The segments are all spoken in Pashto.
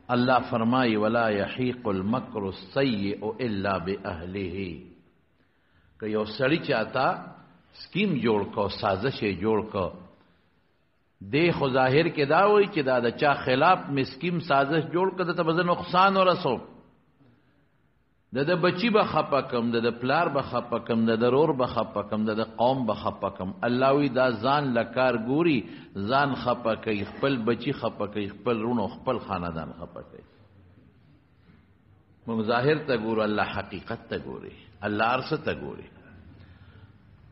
الله فرمایي ولا يحيق المكر السيء الا باهله. که یو سړی چاته سکیم جوړ کو، سازش یې جوړ کو، دی خو ظاهر کې دا وایي چې دا د چا خلاف مې سکیم سازش جوړ کړ، ده ته به زه نقصان ورسوم، د ده بچي به خپه کم، د ده پلار به خپه کم، د ده ورور به خپه کم، د ده قوم به خپه کم. الله وایي دا ځان له کار ګوري، ځان خپه کوي، خپل بچي خپه کوي، خپل وروڼو خپل خاندان خپه کوي. موږ ظاهر ته ګورو، الله حقیقت ته ګوري، الله هر څه ته ګوري.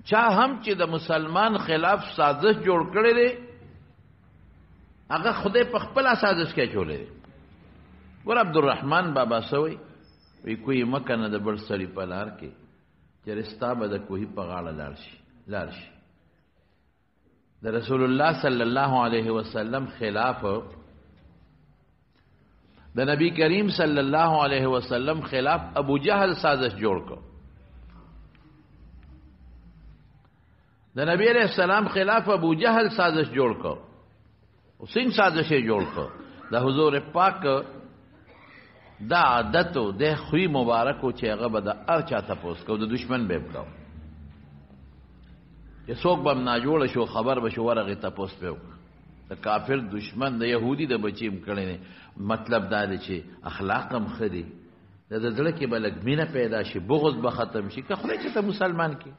چا هم چې د مسلمان خلاف سازش جوړ کړی دی، هغه خدای په خپله سازش کې اچولی دی. ګوره عبدالرحمن بابا څه وایي؟ وی کوی مکه نه د بل سړي په لار کې چېرې ستا به د کوهي په غاړه لاړ شي، لاړ شي. د رسول الله صلی الله علیه وسلم خلاف، د نبی کریم صلی الله علیه وسلم خلاف ابو جهل سازش جوړ کړ. د نبی علیہ السلام خلاف ابو جهل سازش جوړ کړ. او څنګه سازش یې جوړ کړ؟ د حضور پاک دا عادت و، د خوی مبارک و چې هغه به د هر چا تپوس کو، د دشمن به یې کو، چې څوک به هم ناجوړه شو خبر به شو، ورغې تپوس به وکړ. د کافر دشمن د یهودي د بچي هم کړی دی. مطلب دا دی چې اخلاق هم ښه دي، د ده زړه کې به لږ مینه پیدا شي، بغض به ختم شي، که خدای چې ته مسلمان کې.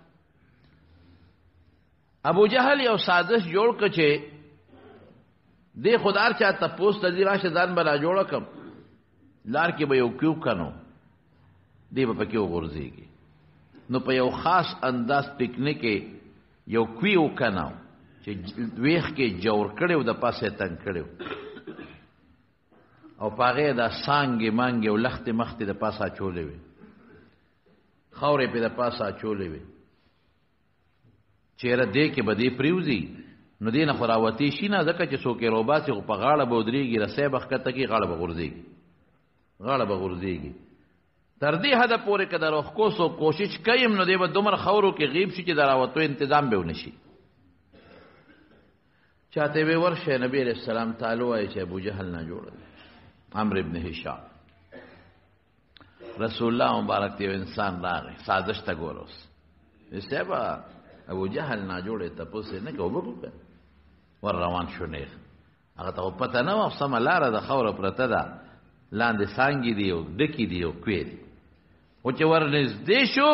ابو جهل یو سازش جوړ کړ چې دې خدار چا تپوس ته ځي، راشه ځان به را جوړه کړم، لار کې به یو کیو کنو، دی به پکې وغورځېږي. نو په یو خاص انداز پکنیک کې یو کوی وکنو چې ویخ کې جوړ کړی او د پاسه یې تنګ کړی او په هغې دا څانګې مانګې او لښتې مختې د پاسه اچولې وې، خاورې پې د پاسه اچولې وې. چېرې دې کې به دې پرېوځي، نو دې نه خو راوتی شي نه، ځکه چې څوک یې راوباسي خو په غاړه به ودرېږي، رسۍ به ښکته کړي، غاړه به غورځېږي، غاړه به غورځېږي. تر دې حده پورې که د روښکو څوک کوشش کوي هم، نو دی به دومره خاورو کې غیب شي چې د راوتو انتظام به ونه شي. چاته وی ورشه نبی علیہ السلام تعالی وایي چې ابو جهل نه جوړ دی، عمرو ابن هشام. رسول الله مبارک ته انسان راغی، سازش ته ګوره اوس، صاحب ابو جهل نه جوړې تپوس یې نه کوي، وګوره ور روان شو. نیغ هغه ته پته نه وه، سمه لاره د خاوره پرته ده، لاندې څانګې دي او ډکې دي او کوې دي. خو چې ور نږدې شو،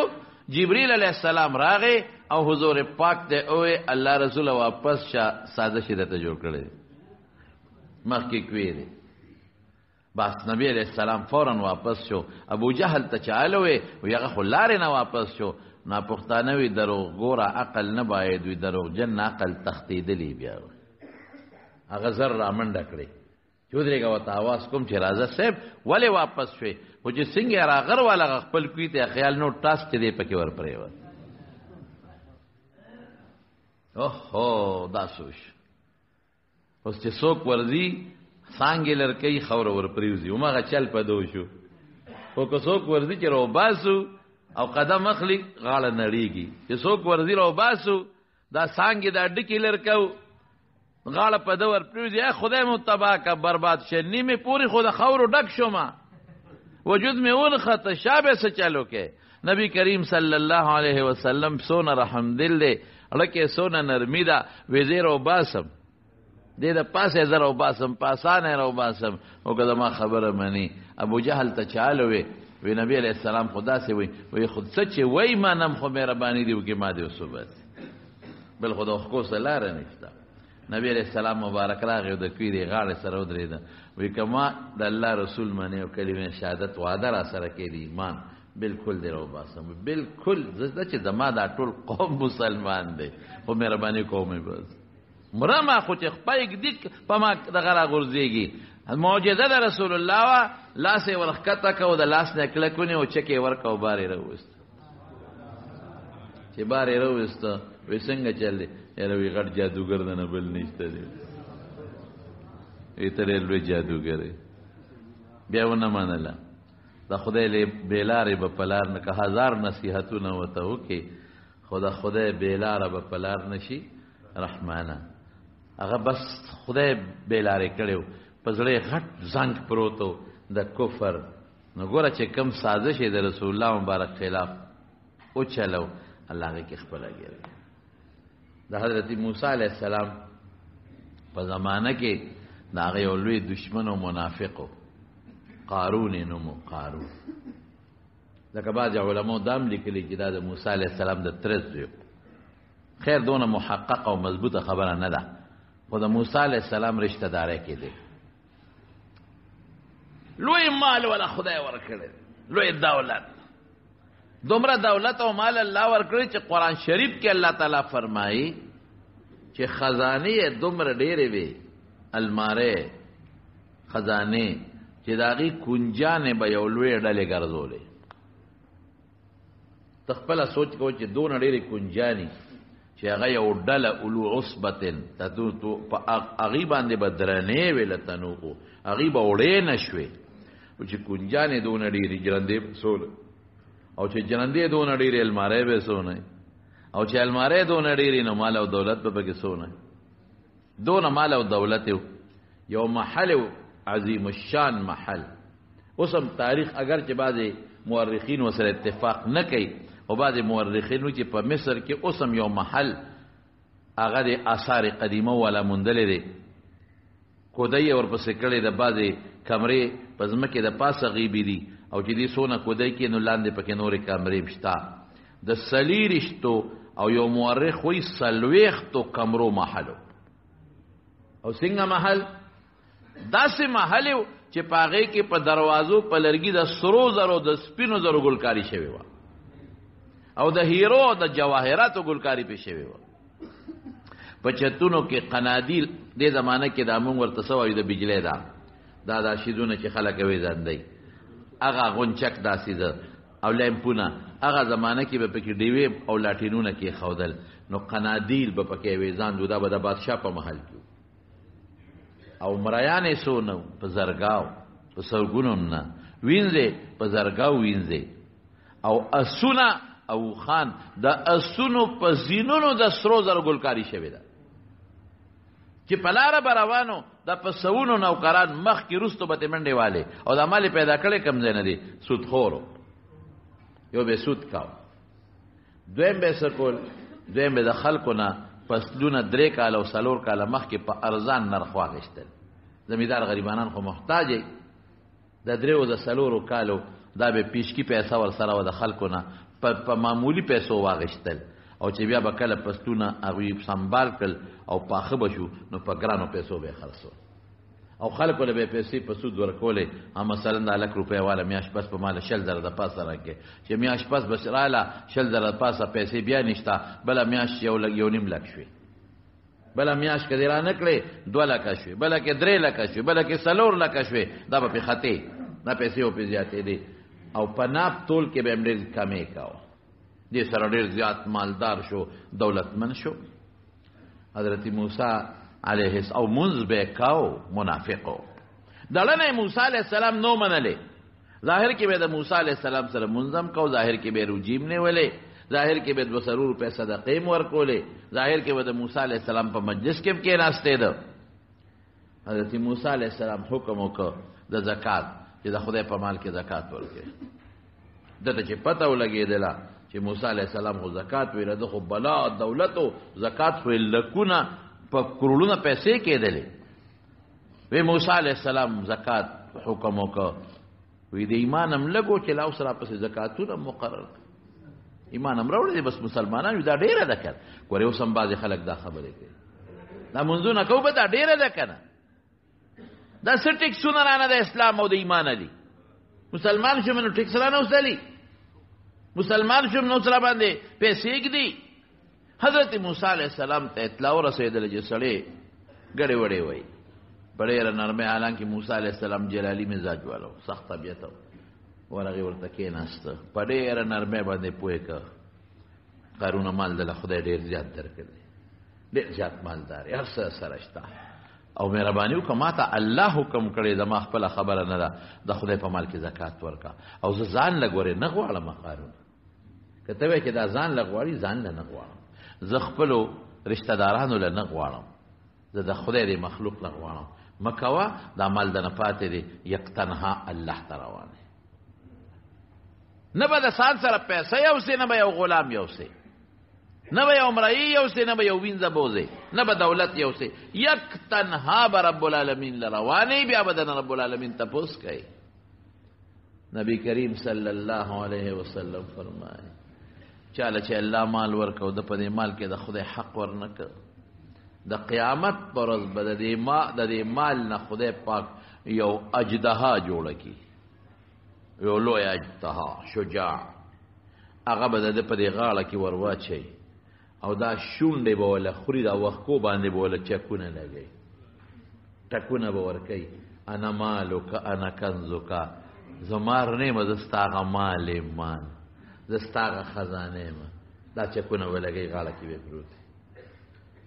جبریل علیه السلام راغی او حضور پاک ته ووی الله رسول واپس شه، سازش یې درته جوړ کړی دی، مخکې کوې دی. بس نبی علیہ السلام فوراً واپس شو. ابو جهل ته چاله وی، وی هغه خو لارې نه واپس شو. نا پښتانه وی دروغ ګوره عقل نه باید وي، دروغجن عقل تښتېدلی. بیا هغه زر رامنډه کړې چې ودرېږه ورته اواز کوم چې راځه صاحب ولې واپس شوې. خو چې څنګه یې راغر والا هغه خپل کوی ته خیال نو ټاس چې دی پکې ورپرېوت. اوهو دا سوش اوس چې څوک ورځي څانګې لرکوي خاوره ورپرېوځي، هماغه چل په دو شو. خو که څوک ورځي چې راوباسو او قدم اخلي غاړه نړېږي، چې څوک ورځي راوباسو دا څانګې دا ډکې لرکو غاړه په ده ورپرېوځي، ای خدای مو تباه که برباد شه، نیمې پورې خو د خاورو ډک شوم، وجود مې ونښته، شا به څه چل وکړې. نبی کریم صلی الله علیه وسلم څونه رحم دل دی، ړکې څونه نرمي ده، وې زه راوباسم، دې د پاسه زه راوباسم، په اسانه یې راوباسم، خو که زما خبره مني. ابو جهل ته چاله وې، وی نبی علیه السلام خو داسې وی، وی خو څه چې وایي منم، خو مهرباني دې وکړي ما دې اوس وباسي، بل خو د ښکو څه لاره نشته. نبی علیه السلام مبارک راغی او د کوی دې غاړې سره ودرېده، وی که ما د الله رسول منې او کلمې شهادت وعده را سره کوي د ایمان، بالکل دې راوباسم، بالکل زه چې زما دا ټول قوم مسلمان دی، خو مهرباني کوم یې بس مرمه، خو چې خپه ږدي په ما دغه راغورځېږي. معجزه د رسول الله وه، لاس یې ورښکته کړ او د لاس نه یې کلک ونیو، چک یې ورکړ او بار یې راوویست. چې بار یې راوویست، وی څنګه چل دی؟ یاره وی غټ جادوګر دی نه بل نشته دی، وی ته ډېر لوی جادوګر یې. بیا ونه منله، د خدای له بې لارې به په لار نه که هزار نصیحتونه ورته وکړي، خو د خدای بې لاره به په لار نه شي رحمانه. هغه بس خدای بې لارې کړی و. په زړه غټ زنګ پروتو د کفر. نو ګوره چې کم سازش د رسول الله مبارک خلاف او چلو، الله هغې کې خپله ګیره. د حضرت موسی علیه السلام په زمانه کې د هغه یو لوی دشمن او منافق و، قارون یې نوم و، قارون. ځکه بعضې علماو دا هم لیکلي چې دا د موسی علیه السلام د تره زوی و. خیر دونه محقق او مضبوطه خبره نه ده، خو د موسی علیه السلام رشته داری کې دی. لوی مال ولا خدای ورکړی، لوی دولت، دومره دولت او مال الله ورکړی چې قرآن شریف کې الله تعالی فرمایي چې خزانې یې دومره ډېرې وې، المارۍ خزانې، چې د هغې کنجانې به یو لوی ډلې ګرځولې. ته خپله سوچ کوه چې دونه ډېرې کنجانې چې هغه یو ډله اولو عصبتن په هغې باندې به درنې وې لتنوقو، هغې به وړې نه شوې. او چې کنجانې دونه ډېرې ژرندې به څونه، او چې ژرندې دونه ډېرې المارۍ به څونه، او چې المارۍ دونه ډېرې نو مال او دولت به پکې څونه. دونه مال او دولت یو محل عظیم الشان محل. اوس هم تاریخ اگر چې بعضې مورخین ورسره اتفاق نه کوي، او بعضې مورخین وایي چې په مصر کې اوس هم یو محل هغه د آثار قدیمه والا موندلی دی، کودی یې ورپسې کړې ده، بعضې کمرې په ځمکې د پاسه غیبې دي، او چې دې څونه کودی کې نو لاندې پکې نورې کمرې هم شته. د څلېرویشتو او یو مورخ وایي څلوېښتو کمرو محل و. او څنګه محل؟ داسې محل و چې په هغې کې په دروازو په لرګي د سرو زرو د سپینو زرو ګلکاري شوې وه، او د هیرو او د جواهراتو ګلکاري پې شوې وه. په چتونو کې قنادیل، دې زمانه کې دا موږ ورته څه وایو، د بجلی دا دا دا شیزونه چې خلک وې ځاندی، هغه غونچک داسې ده او لمپونه، هغه زمانه کې به پکې ډیوې او لاټینونه کېښودل، نو قنادیل به پکې وېزان وو. دا به د بادشاه په محل کې وو. او مریان یې څو نه وو، په زرګاو، په سرګونو هم نه وینځې، په زرګاو وینځې. او اسونه او خان د اسونو په زینونو د سرو زرو ګلکاري شوې ده چې په لاره به روانو د په سوونو نوکران مخکې وروستو به ترې منډې والې. او دا مال یې پیدا کړی کوم ځای نه دی، سودخورو. یو به سود کاوه، دویم به یې څه کول، دویم به د خلکو نه فصلونه 3 کاله او 4 کاله مخکې په ارزان نرخ واخیستل. زمیندار غریبانان خو محتاج دی، د 3 د 4 کالو دا به پیشکی پیسه ورسره وه د خلکو نه په معمولي پیسو واخیستل، او چې بیا به کله فصلونه هغوی سنبال کړل او پاخه به شو نو په ګرانو پیسو به یې خرڅول، او خلکو له به یې پیسې په سود ورکولې. هم مثلا دا لک روپۍ واله میاشت پس په مال 20 زره د پاسه راکړې، چې میاشت پس به راله 20 زره د پاسه پیسې بیا نشته، بله میاشت 1.5 لک شوې، بله میاشت که دې رانه کړې 2 لکه شوې، بله کې 3 لکه شوې، بله کې 4 لکه شوې. دا به پې ختې، دا پیسې به پې زیاتېدې. او په ناپ تول کې به هم ډېر کمې کاوه. دې سره ډېر زیات مالدار شو، دولتمن شو. حضرت موسی علیه السلام او منځ به یې کاو، منافق و. دړنه یې موسی علیه السلام نو منلې. ظاهر کې به د موسی علیه السلام سره منځ هم کاو، ظاهر کې به یې روجي هم نیولې، ظاهر کې به 200 روپۍ صدقې هم ورکولې، ظاهر کې به د موسی علیه السلام په مجلس کې هم کېناستېده. حضرت موسی علیه السلام حکم وکړ د زکات، چې د خدای په مال کې زکات ورکړي. ده ته چې پته ولګېدله چې موسی علیه السلام خو زکات ویله، ده خو بلا دولت و، زکات خو یې لکونه په کروړونه پیسې کېدلې. وی موسی علیه السلام زکات حکم وکړ. وی د ایمان هم لږ و چې لا اوس راپسې زکاتونه مقرر کړ. ایمان هم راوړی دی، بس مسلمانان یو، دا ډېره ده که نه. ګورې اوس هم بعضې خلک دا خبرې کوي، دا منځونه کوو به دا ډېره ده که نه، دا څه ټیکسونه رانه د اسلام او د ایمان دي. مسلمان شوم نو ټیکس رانه اوس مسلمان شوم نو سره باندې پیسې ږدي. حضرت موسی علیه السلام ته اطلاع ورسېدله چې سړی ګړې وړې وایي په ډېره نرمۍ، حالانکه موسی علیه السلام جلالي مزاج والا و، سخت طبیعت و. ورغی ورته کېناسته، په ډېره نرمۍ باندې پوه کړ، قارونه مال دله خدای ډېر زیات درکړی، ډېر زیات مالدار یې، هر څه سره شته، او مهرباني وکړه ما ته الله حکم کړی، زما خپله خبره نه ده، د خدای په مال کې زکات ورکړه. او زه ځان له ګورې نه غواړم قارون، که ته وایې چې دا ځان له غواړي، ځان له نه غواړم، زه خپلو رشته دارانو له نه غواړم، زه د خدای د مخلوق له غواړم. مکوا، دا مال د نه پاتې دی، یک تنها الله ته روان دی. نه به د سان سره پیسې یوسې، نه به یو غلام یوسې، نه به یو مرئی یوسې، نه به یو وینځه بوځې، نه به دولت یوسې، یک تنها به رب العالمین له روانې، بیا به د رب العالمین تپوس کوي. نبی کریم صلی الله علیه وسلم فرمایي چاله چې الله مال ورکو، د په دې مال کې د خدای حق ورنکړ، د قیامت پر ورځ به د دې مال نه خدای پاک یو اجدها جوړه کړي، یو لوی اجدها شجاع، هغه به د ده په دې غاړه کې ور واچوي او دا شونډې به وله خوري، دا وښکو باندې به وله چکونه لګوي، ټکونه به ورکوي، انا مالک انا کنزک، زمار نه یم، زه ستا هغه مال یم، مال زه ستا هغه خزانه یم. دا چکونه به لګوي، غاړه کې به پروت.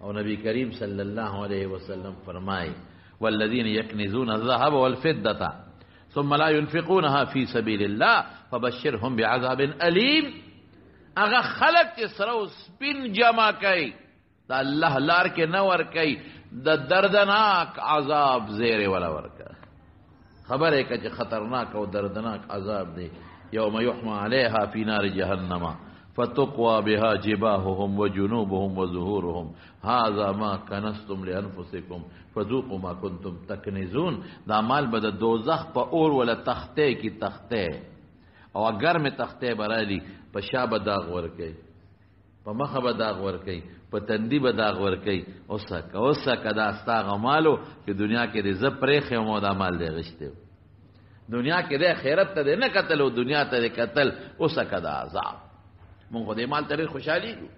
او نبی کریم صلی الله علیه وسلم فرمایي والذین یکنزون الذهب والفضة ثم لا ينفقونها في سبيل الله فبشرهم بعذاب أليم. هغه خلک چې سره او سپین جمع کوي، د الله لار کې نه ورکوي، د دردناک عذاب زیری ولا ورکه. خبره که چې خطرناک او دردناک عذاب دی. یوم یحما علیها فی نار جهنم فتقوى بها جباههم وجنوبهم وظهورهم هذا ما كنستم لانفسكم فذوقوا ما كنتم تكنزون. دا مال به د دوزخ په اور ولا تخته کی تخته، او ګرمه تخته برالی، په شا به داغ ورکوي، په مخه به داغ ورکوي، په تندي به داغ ورکوي. اوسکه اوسکه دا ستا هغه مالو چې دنیا کې دې زه پرېښی وم او دا مال دې غشتی و، دنیا کې دې خیرت ته دې نه کتل او دنیا ته دې کتل. اوسکه دا عذاب. مونږ خو دې مال ته ډېر خوشحالېږو،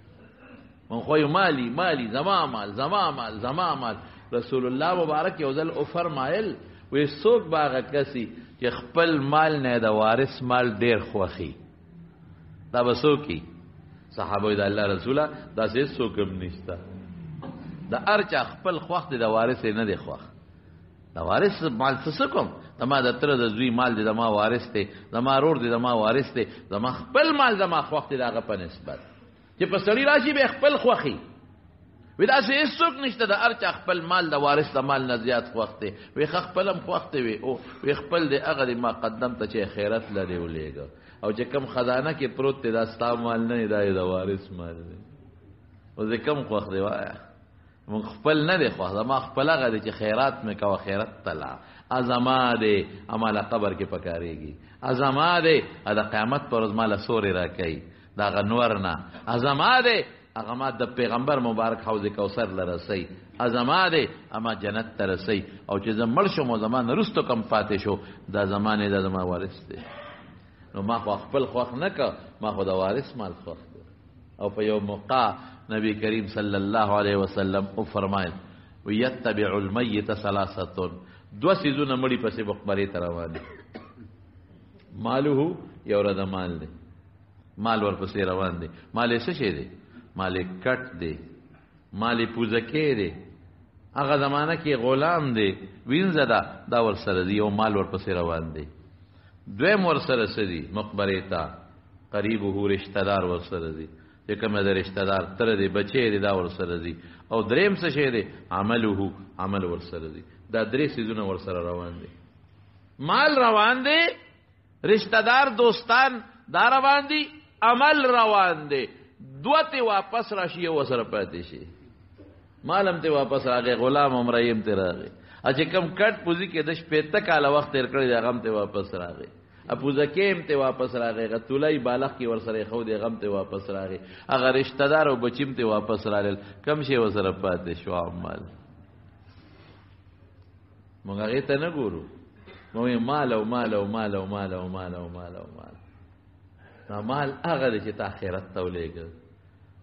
مونږ خو یو مالي مالي، زما مال زما مال زما مال. رسول الله مبارک یو ځل وفرمایل وی څوک به هغه کسي چې خپل مال نه د وارث مال ډېر خوښي، دا به څوک وي؟ صحابه د الله رسوله داسې هېڅوک هم نشته، د هر چا خپل خوښ دی، د وارث یې نه دی خوښ. د وارث مال څه څه کوم؟ زما د تره د زوی مال دی، زما وارث دی، زما ورور دی، زما وارث دی، زما خپل مال زما خوښ دی د هغه په نسبت چې په سړي راشي بیا خپل خوښي. وی داسې هېڅوک نشته د هر چا خپل مال د وارث د مال نه زیات خوښ دی. وی ښه خپل هم خوښ دی، وی او وی خپل دی هغه دی ما قدم ته چې خیرت لري ولېږه، او چې کم خزانه کې پروت دی دا ستا مال نه دی، دا یې د وارث مال دی. اوس دې کم خوښ دی؟ وایه مونږ خپل نه دی خوښ، زما خپل هغه دی چې خیرات مې کوه، خیرت ته لاړ، زما دی ما له قبر کې پکارېږي، زما دی د قیامت پر ورځ ما له سورې راکوي د هغه نور نه، زما دی هغه ما د پیغمبر مبارک حوض کوثر له رسوي، زما دی ما جنت ته رسوي، او چې زه مړ شوم او زما نه وروسته کم پاتې شو دا زما نه دی، دا زما وارث دی. نو ما خو خپل خوښ نه کړ، ما خو د وارث مال خوښ کړ. او په یو موقع نبی کریم صلی الله علیه وسلم وفرمایل ویتبع المیت ثلاثه، دوه څیزونه مړي پسې مقبرې ته روان دي، ماله یو رد مال دی، مال ورپسې روان دی، مال یې څه شی دی؟ مال یې کټ دی، مال یې پوزکی دی، هغه زمانه کې غلام دی، وینځه ده، دا ورسره دی، یو مال ورپسې روان دی. دویم ورسره څه دي؟ مقبرې ته قریبه رشته دار ورسره دی، چې کوم د رشته دار تره دی، بچی دی، دا ورسره دی. او دریم څه شی دی؟ عمله، عمل ورسره دی. دا درې څیزونه ورسره روان دي، مال روان دی، رشته دار دوستان دا روان دي، عمل روان دی. دوه ته واپس راشي، یو ورسره پاتې شي. مال هم ته واپس راغی، غلام هم رایم ته راغی، چې کم کټ پوزي کې د شپېته کاله وخت تېر کړی دی هغه هم ته واپس راغی، پوزکې هم ته واپس راغی، هغه تولۍ بالغ کې ورسره ایښودی هغه هم ته واپس راغی، هغه رشته دار او بچي هم ته واپس راغلل، کم شی ورسره پاتې شو؟ عمل. موږ هغې ته نه ګورو، موږ مال او مال او مال او مال او مال او مال او مال. دا مال هغه دی چې تا آخرت ته ولېږه،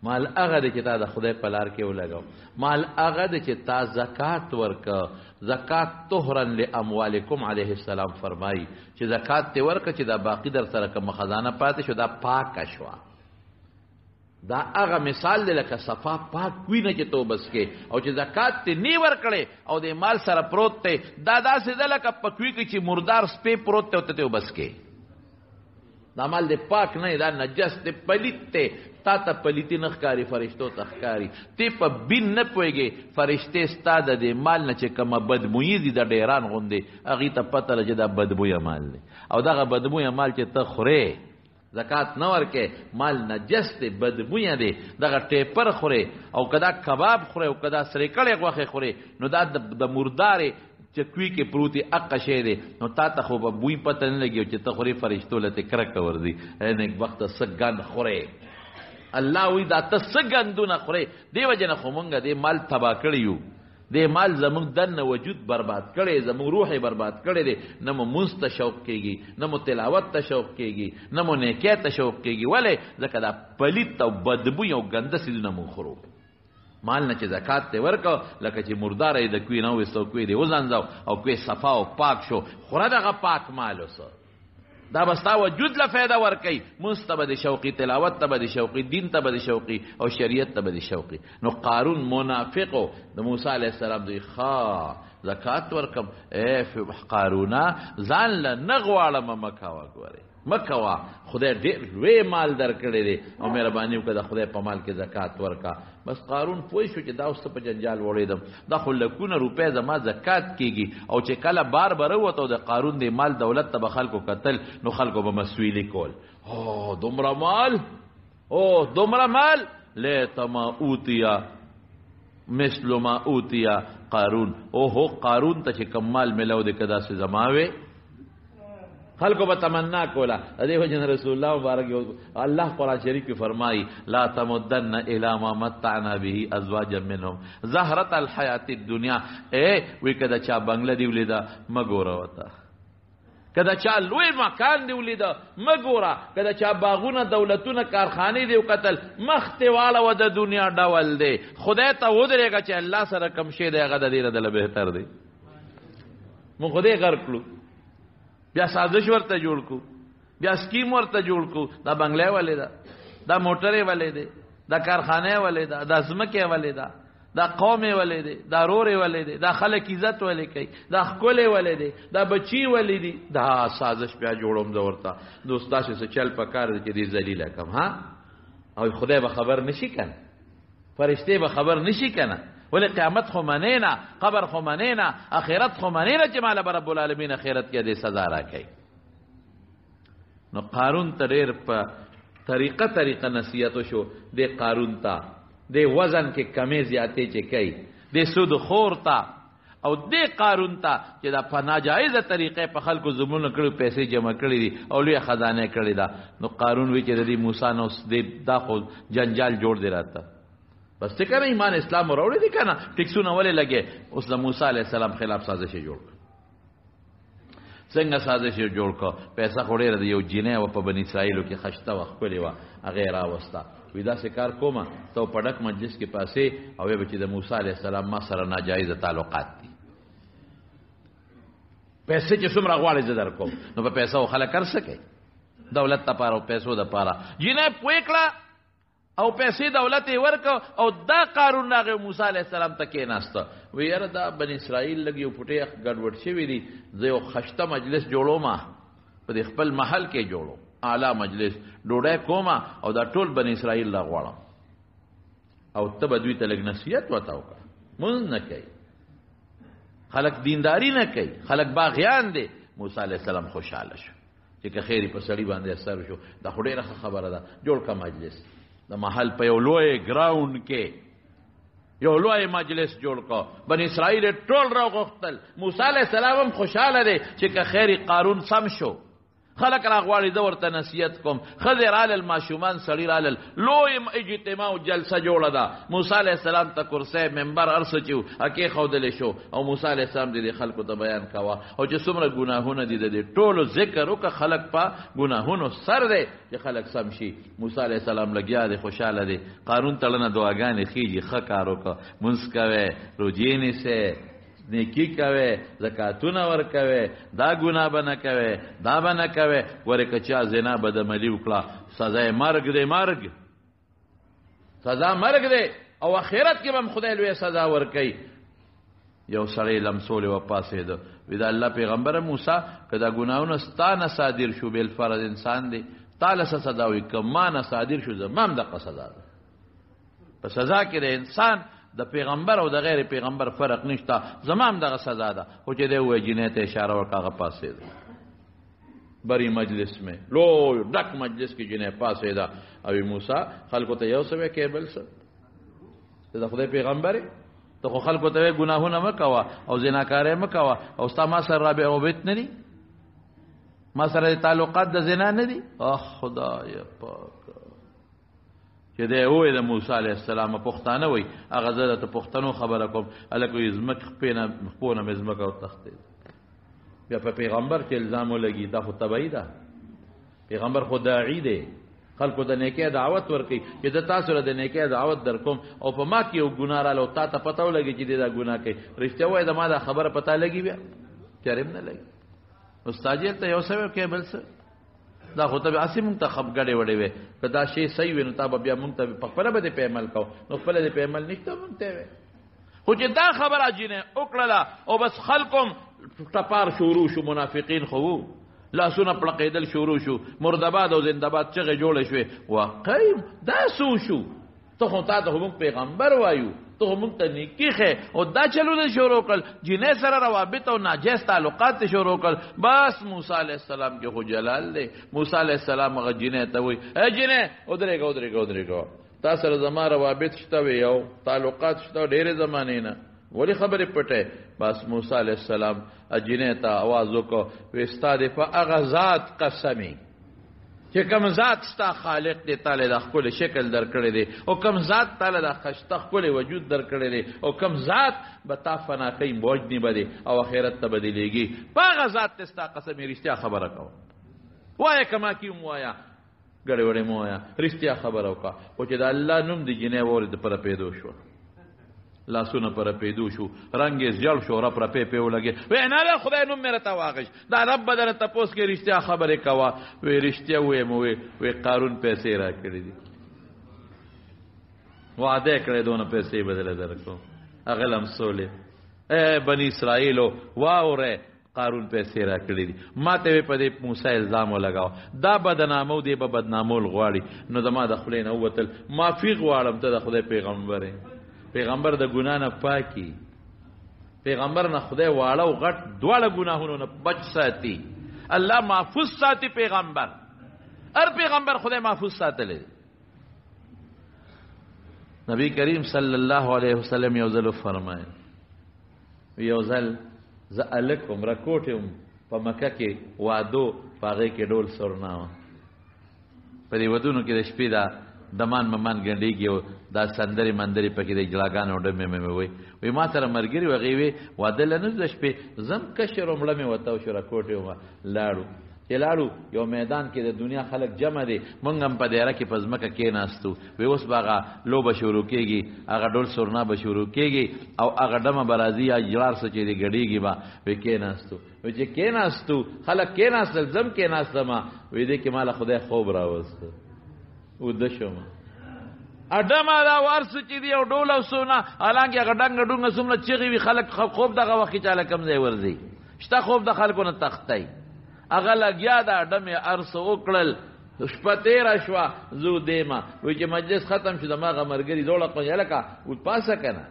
مال هغه دی چې تا د خدای په لار کې ولګاو، مال هغه دی چې تا زکات ورکړ. زکات طهرا لاموالکم علیه السلام فرمایي چې زکات ته ورکړه چې دا باقي در سره کومه خزانه پاتې شو دا پاکه شوه. دا هغه مثال دی لکه صفا پاک وینه چې ته وبس کې، او چې زکات ته نی ورکړې او د مال سره پروت دی، دا داسې ده لکه په کوی کې چې مردار سپی پروت دی او ته ته وبس کې. دا مال دې پاک نه، دا نجس دی، پلیت دی. تا ته پلیتی نه ښکاري، فرشتو ته ښکاري. ته په بین نه پوهېږې، فرشتې ستا د دې مال نه چې کومه بدبویي دي، د ډېران غوندې هغې ته پته ده چې دا بدبویه مال دی. او دغه بدبویه مال چې ته خورې، زکات نه ورکې، مال نجس دی، بدبویه دی، دغه ټیپر خورې او که دا کباب خورې او که دا سرې کړې غوښې خورې، نو دا د مردارې چې کوی کې پروتي اقه شی دی، نو تا ته خو به بوی پته نه لګي چې ته خورې، فرشتو له تې کرکه ورځي. ای نېکبخته څه ګند خورې! الله وایي دا ته څه ګندونه خورې؟ دې وجې نه خو مونږ دې مال تباه کړی یو، دې مال زموږ دننه وجود برباد کړی، زموږ روح یې برباد کړی دی. نه مو مونځ ته شوق کېږي، نه مو تلاوت ته شوق کېږي، نه مو نیکۍ ته شوق کېږي. ولې؟ ځکه دا پلیت او بدبوی او ګنده څیزونه مونږ خورو. مال نه چې زکات ته ورکړ، لکه چې مرداره یې د کوی نه وویسته او کوی دې وځنځاو او کوی صفا او پاک شو، خوره دغه پاک مال اوس، دا به ستا وجود له فایده ورکوي. مونځ ته به دې شوقي، تلاوت ته به دې شوقي، دین ته به دې شوقي او شریعت ته به دې شوقي. نو قارون منافق د موسی علیه السلام دوی ښه زکات ورکم، ای قارونا ځان له نه غواړم، مه کوه، ګورې مه کوه، خدای ډېر لوی مال درکړی دی او مهرباني وکړه د خدای په مال کې زکات ورکړه. بس قارون پوه شو چې دا اوس په جنجال وړېدم، دا خو لکونه روپۍ زما زکات کېږي. او چې کله بار به راووت او د قارون د مال دولت ته به خلکو کتل، نو خلکو به مسویلي کول، او دومره مال، او دومره مال، لیت ما اوتیا مثل ما اوتیا قارون. او هو قارون ته چې کوم مال ملو دی که داسې زما وي، خلکو به تمنا کوله. د دې وجې نه رسول الله مبارک الله قرآن شریف کې فرمایي لا تمدن الی ما متعنا به ازواجا منهم زهرة الحیات الدنیا. ای وی که د چا بنګله دې ولیده مه ګوره ورته، که د چا لوی مکان دې ولیده مه ګوره، که د چا باغونه دولتونه کارخانې دې وکتل مخ ترې واړوه، د دنیا ډول دی. خدای ته ودرېږه چې الله سره کوم شی دی هغه د دې نه دله بهتر دی. موږ خدای غرق کړو، بیا سازش ورته جوړ کو، بیا سکیم ورته جوړ کو، دا بنگله ولې ده، دا موټرې ولې ده، دا کارخانه ولې ده، دا ځمکې ولې ده، دا قوم ولې ده، دا رورې ولې ده، دا خلک عزت ولې کوي، دا ښکلې ولې ده، دا بچی ولې دي، دا سازش بیا جوړوم زه ورته. دوست داسې څه چل پکار دی چې دې ذلیله کم، ها، او خدای به خبر نشي کنه، فرشتې به خبر نشي کنه. ولې قیامت خو منې نه، قبر خو منې نه، آخرت خو منې نه چې ماله به رب العالمین آخرت کې دې سزا راکوي. نو قارون ته ډېر په طریقه طریقه نصیحت وشو. دې قارون ته دې وزن کې کمې زیاتې چې کوي، دې سود خور ته او دې قارون ته چې دا په ناجایزه طریقې په خلکو ظلمونه کړي، پیسې جمع کړي دي او لویه خزانه کړې ده. نو قارون وی چې د دې موسی نو دې دا خو جنجال جوړ دی راته، بس ته کنه ایمان اسلام راوړی دی کنه، ټیکسونه ولې لګې؟ اوس د موسی علیه السلام خلاف سازش جوړ کړ. څنګه سازش یې جوړ کړ؟ پیسه خو ډېره ده، یو جینۍ وه په بني اسرائیلو کې، خشته وه، ښکلې وه، هغه یې راوسته. وی داسې کار کومه، ته په ډک مجلس کې پاسې او وایي به چې د موسی علیه السلام ما سره ناجایزه تعلقات دي، پیسې چې څومره غواړې زه در کوم. نو په پیسو خلک هر څه کوي، دولت دپاره او پیسو دپاره. جینۍ پوه کړه او پیسې دولت یې ورکړ او دا قارون راغی موسی علیه السلام ته کېناسته. وی یاره دا بني اسرائیل لږ یو پټی ګډوډ شوي دي، زه یو خشته مجلس جوړوم، په دې خپل محل کې جوړوم اعلی مجلس، ډوډۍ کوم او دا ټول بني اسرائیل را غواړم او ته به دوی ته لږ نصیحت ورته وکړه. مونځ نه کوي خلک، دینداری نه کوي خلک، باغیان دي. موسی علیه السلام خوشحاله شو چې که خیر په سړي باندې اثر شو، دا خو ډېره ښه خبره ده. جوړ کړه مجلس د محل په یو لوی ګراوند کې، یو لوی مجلس جوړ کړ. بني اسرائیل ټول راغوښتل. موسی علیه السلام هم خوشحاله دی چې که خیر قارون سم شو، خلک راغواړي زه ورته نصیحت کوم. ښځې رالل، ماشومان سړي رالل، لوی اجتماع او جلسه جوړه ده. موسی علیه السلام ته کرسۍ منبر هر څه چې وو هکې ښودلی شو او موسی علیه السلام دې خلکو ته بیان کوه او چې څومره ګناهونه دي د دې ټولو ذکر وکړه. خلک په ګناهونو سر دی چې خلک سم شي. موسی علیه السلام لګیا دی، خوشحاله دی. قارون ته لنه دعاګانې خېږي، ښه کار وکړه، مونځ کوې، روژې نیسې، نیکی کوي، زکاتونه ورکوي، دا ګناه به نه کوي، دا به نه کوي. ګورې که چا زنا بدعملي وکړه، سزا یې مرګ دی، مرګ، سزا مرګ دی او آخرت کې به هم خدای لویه سزا ورکوي. یو سړی لمسولې وه، پاڅېده، وی د الله پیغمبر موسی، که دا ګناهونه ستا نه صادر شو، بالفرض انسان دی، تاله څه سزا وي، که ما نه صادر شو زما هم دقه سزا ده. په سزا کې د انسان د پیغمبر او د غیر پیغمبر فرق نشته، زما هم دغه سزا ده. خو چې دی ووایي جینۍ ته اشاره وکړه، هغه پاڅېده. بری مجلس مې لوی ډک مجلس کې جینۍ پاڅېده او موسی خلکو ته یو څه وایي کې بل څه، ته د خدای پیغمبر یې، ته خو خلکو ته وایې ګناهونه مه کوه او زناکارۍ مه کوه، او ستا ما سره رابع روابط نه دي، ما سره تعلقات د زنا نه دي. اخ خدای پاک، چې دی ووایي د موسی علیه السلام پښتانه وایي، هغه زه درته پښتنو خبره کوم، هلکه وایي ځمکې خپو نه مې ځمکه وتښتېده. بیا په پیغمبر کې الزام ولګي، دا خو طبعي ده، پیغمبر خو داعي دی، خلکو د نیکۍ دعوت ورکوي چې زه تاسو له د نیکۍ دعوت درکوم او په ما کې یو ګناه راله او تا ته پته ولګي چې دی دا ګناه کوي، رښتیا وایي د ما دا خبره په تا لګي، بیا چېرې هم نه لګي. استاد یې ته یو څه وکړې بل څه، دا خو ته به هسې مونږ ته خپ ګډې وډې وې، که دا شی صحیح وي نو تا به بیا مونږ ته په خپله به دې په عمل کوو، نو خپله دې په عمل نشته مونږ ته وې. خو چې دا خبره جینۍ وکړله او بس خلکم ټپار شروع شو، منافقین خو وو، لاسونه پړقېدل شروع شو، مردباد او زنده‌باد چغې جوړې شوې. واقعي دا څه شو؟ ته خو تا ته خو موږ پیغمبر وایو، ته خو موږ ته نیکي ښې، او دا چلونه شروع کړل، جینۍ سره روابط او ناجایز تعلقات شروع کړل. بس موسی علیه السلام کې خو جلال دی. موسی علیه السلام هغه جینۍ ته وایي، ای جینۍ ودرېږه ودرېږه ودرېږه، تا سره زما روابط شته وي او تعلقات شته ډېرې زمانې نه، ولې خبرې پټې؟ بس موسی علیه السلام جینۍ ته आवाज وکړ، وی ستا دې په هغه ذات قسمې چې کوم ذات ستا خالق دی، تا له دا ښکلی شکل درکړی دی، او کوم ذات تا له دا ښایسته ښکلی وجود درکړی دی، او کوم ذات به تا فنا کوي، وژني به دی او آخرت ته به دې لېږي، په هغه ذات ته ستا قسم، رښتیا خبره کوه، وایه که ما کې هم وایه، ګړې وړې مه وایه، رښتیا خبره وکړه. خو چې د الله نوم د جینۍ واورېد، پر پیدو شو، لاسونه پر پیدو شو، رنګ یې زیړ شو، رپ رپې پې ولګې. وی نه له خدای نوم مې راته واخیست، دا رب به درنه تپوس کوي، رښتیا خبرې کوه. وی رښتیا ووایم، وی قارون پیسې راکړې دي، وعده یې کړې دونه پیسې به دله درکوم. هغه لمسولې، ای بني اسرائیلو واورئ، قارون پیسې راکړې دي، ما ته په دې موسی الزام ولګاو، دا بدنامو دی به بدنامول غواړي، نو زما د خولې نه ووتل، معافي غواړم، ته د خدای پیغمبر یې، پیغمبر د ګنا نه پاکي، پیغمبر نه خدای واړه او غټ دواړه ګناهونو نه بچ ساتي، الله محفوظ ساتي پیغمبر، هر پیغمبر خدای محفوظ ساتلی. نبی کریم صلی الله علیه وسلم یو ځل وفرمایل، یو ځل زه هلک وم، رکوټی وم، په مکه کې وادو، په هغې کې ډول سرنا وه، په دې ودونو کې د شپې دا دمان ممان ګنډېږي او دا سندرې مندرې پکې د جلاګانو ډمې مې وایي. وایي ما سره ملګري وو، هغې وی واده له نه ځو د شپې، زه هم کشر وم، مړه مې وته شو، راکوټی وم، لاړو. چې لاړو یو میدان کې د دنیا خلک جمع دي، موږ هم په دیره کې په ځمکه کېناستو. وی اوس به هغه لوبه شروع کېږي، هغه ډول سرنا به شروع کېږي او هغه ډمه به راځي یا جرار څه چې دی ګډېږي به. وی کېناستو، وی چې کېناستو خلک کېناستل، زه هم کېناستم. وی دې کې ما له خدای خوب راوست، وده شوم. اډمه دا ور څه چې دی او ډول او سونا، حالانکه هغه ډنګ ډونګ څومره چیغې وي، خلک خوب دغه وخت کې چاله کم ځای ورځي، شته خوب د خلکو نه تښتی. هغه لګیا ده ډمې هر څه وکړل، شپه تېره شوه، زه دیمه. وایي چې مجلس ختم شو، زما هغه ملګري زوړه کړم، هلکه پاسه که نه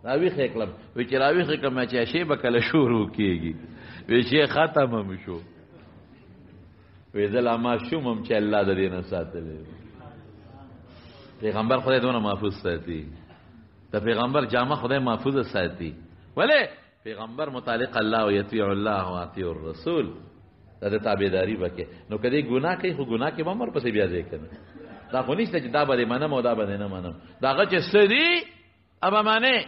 راویښ یې کړم. وایي چې راویښ یې کړم، چې شی به کله شروع کېږي. وایي چې ختم هم شو. وایي زه لا ماشوم هم چې الله د دې نه ساتلی. پیغمبر خدای دونه محفوظ ساتي، د پیغمبر جامه خدای محفوظه ساتي. ولې؟ پیغمبر متعلق الله او یطیع الله او اطیع الرسول، دا د تابعداري به کې. نو که دې ګناه کوي، خو ګناه کې به هم ورپسې بیا ځای کنه. دا خو نشته چې دا به دې منم او دا به دې نه منم. دا هغه چې څه دي هغه منې.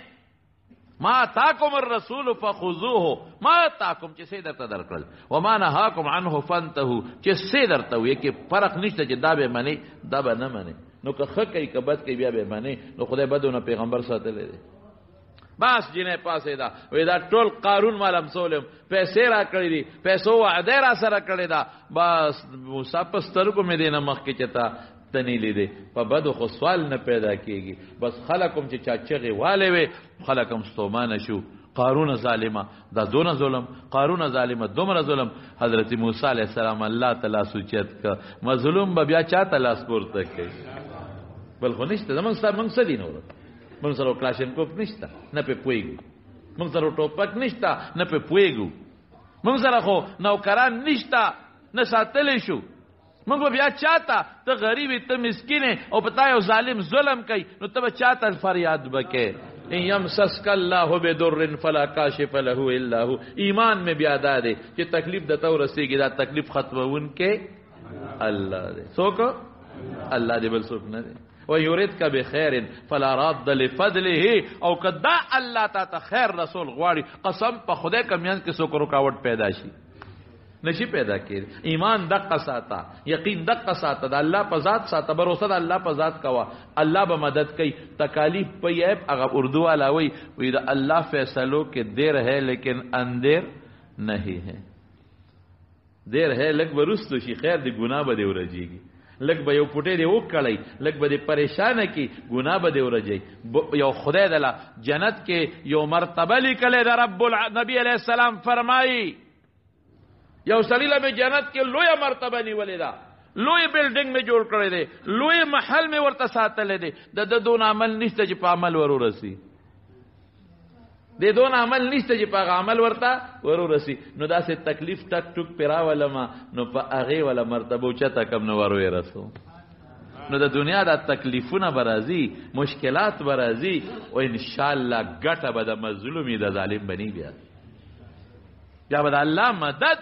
ما اتاکم الرسول فخذوه، ما اتاکم چې څه درته درکړل، وما نهاکم عنه فانتهوا چې څه درته وایي، کې فرق نشته چې دا به منې دا به نه منې. نو که ښه کوي که بد کوي بیا به منې. نو خدای بدونه پیغمبر ساتلی دی. بس جنې پاسې ده، وی دا ټول قارون مال امسولم، پیسې را کړې دي، پیسو وعده را سره کړې ده. بس موسی په سترګو مې دې نه مخکې چې تا تنې لیدې، په بدو خو سوال نه پیدا کېږي. بس خلک هم چې چا چغې والې وې، خلک هم ستومانه شو. قارون ظالمه دا دونه ظلم، قارون ظالمه دومره ظلم. حضرت موسی علیه السلام الله تعالی سوچت ک مظلوم به بیا چا ته لاس پورته کوي؟ بل خو نشته. زمونږ سره مونږ څه دي نور؟ مونږ سره کلاشینکوف نشته، نه پې پوهېږو. مونږ سره ټوپک نشته، نه پې پوهېږو. مونږ سره خو نوکران نشته، نه ساتلی شو. مونږ به بیا چاته، ته غریب یې، ته مسکین یې، او په تا یو ظالم ظلم کوي، نو ته به چاته فریاد وکې؟ ان یمسسک الله بدر فلا کاشف له الا هو. ایمان مې بیا دا دی چې تکلیف درته ورسېږي، دا تکلیف ختموونکی الله دی. څوک؟ الله دی، بل څوک نه دی. ویردک بخیر فلا راد لفضله. او که دا الله تا ته خیر رسول غواړي، قسم په خدای که میانځ کې څوک رکاوټ پیدا شي، نشي پیدا کېدی. ایمان دقه ساته، یقین دقه ساته، د الله په ذات ساته، باور د الله په ذات کوه، الله به مدد کوي. تکالیف په عیب هغه اردو والا وایي، وایي د الله فیصلو کې دیر ہے لیکن اندیر نہیں ہے. دیر ہے، لږ به وروستو شي، خیر دی، ګناه به دې ورځېږي، لږ به یو پټی دې وکړی، لږ به دې پریشانه کړي، ګناه به دې ورځي. یو خدای دله جنت کې یو مرتبه لیکلې ده. رب نبی علیه السلام فرمایي یو سړي له مې جنت کې لویه مرتبه نیولې ده، لوی بلډینګ مې جوړ کړی دی، لوی محل مې ورته ساتلی دی. د ده دونه عمل نشته چې په عمل ور ورسي، د دونه عمل نشته چې په هغه عمل ورته ور ورسي. نو داسې تکلیف ټک ټوک پرې راولمه، نو په هغې والا مرتبه اوچته کم نو ور ورسو. نو د دنیا دا تکلیفونه به راځي، مشکلات به راځي، او انشاءالله ګټه به د مظلومي د ظالم به نه بیا، بیا به د الله مدد.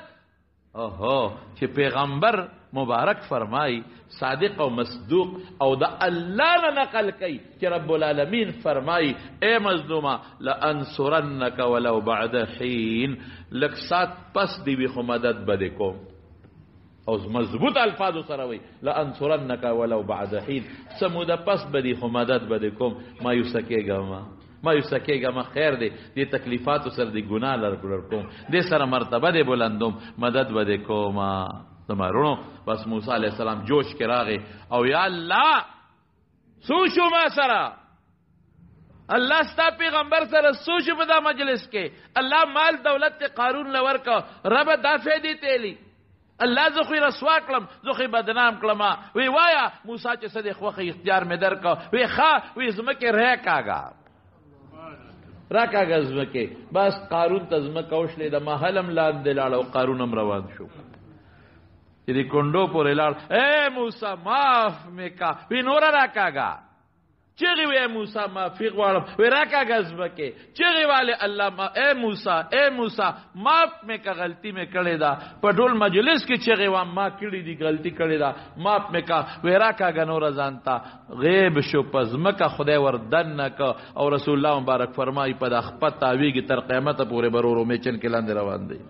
اوهو چې پیغمبر مبارک فرمای، صادق او مصدوق او د الله نه نقل کوي چې رب العالمین فرمای، اے مظلومه لانصرنک ولو بعد حین، لږ ساعت پس دی وي خو مدد به دې کوم. او مضبوط الفاظو سره وایي لانصرنک ولو بعد حین، څه موده پس به دي خو مدد به دې کوم. مایوسه کېږه مه، مایوسه کېږه مه، خیر دی، دې تکلیفاتو سره دې ګناه لر کوم، دې سره مرتبه دې بلندوم، مدد به دې کوم. زما وروڼو بس موسی علیه السلام جوش کې راغی او یا الله څو شو ما سره، الله ستا پیغمبر سره څو شو په دا مجلس کې، الله مال دولت ته قارون له ورکړه، رب دا فایدې تیلی، الله زه خو یې رسوا کړم، زه خو یې بدنام کړم. وی وایا موسی چې څه دې خوښه اختیار مې درکړ، وی ښه، وی ځمکې راکاږه، راکاږه ځمکې. بس قارون ته ځمکه وشلې، د محل هم لاندې لاړ او قارون هم روان شو. چې د کونډو پورې لاړ، ای موسی معاف مې کا، وی نوره راکاږه. چیغې وی موسی معافي غواړم، وی راکاږه ځمکې. چیغې والے الله ما، اے موسی، اے موسی معاف مې کا، غلطي مې کړې ده، په ټول مجلس کې چیغې وام ما کړې دي، غلطي کړې ده، معاف مې کا، وی راکاږه نوره ځان ته. غیب شو په ځمکه، خدای ور دننه که. او رسول الله مبارک فرمایي په دا خپه تاویږي تر قیامته پورې به ورو میچن کې لاندې روان دی.